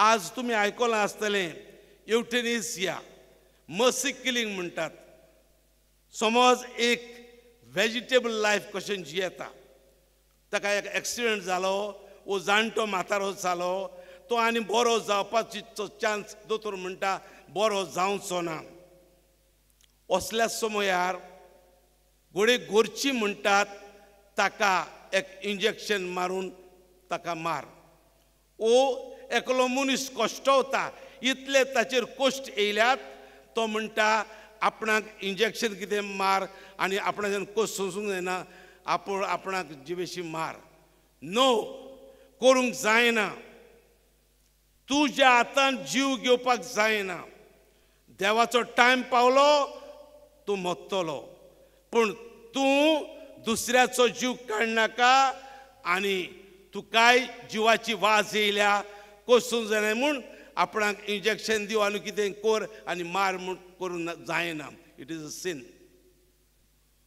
आज तुमी आयकलां आसतलें युथेनेसिया, मर्सी किलिंग म्हणटात. समज एक वेजिटेबल लायफ कशें जियेता, ताका एक एक्सिडंट जालो वो जाणटो म्हातारो जालो, तो आनी बरो जावपाची चान्स दोतोर म्हणटा बरो जावचो ना. असल्या समयार घोडे गोरची म्हणटात ताका एक इंजेक्शन मारून ताका मार. ओ एकलो मनीस कश्टवता, इतले ताचेर कश्ट येयल्यात, तो म्हणटा आपणाक इंजेक्शन कितें मार आनी आपणाच्यान कश्ट सोंसूंक जायना, आपूण आपणाक जिवेशी मार. नो, करूंक जायना. तुज्या हातान जीव घेवपाक जायना. देवाचो टायम पावलो तूं मरतलो, पूण तूं दुसऱ्याचो जीव काडनाका आनी तुकाय जिवाची वाज येयल्या कोसूंक जायना म्हूण आपणाक इंजेक्शन दिव आनी कितें कर आनी मार म्हूण करूंक जायना. It is a sin.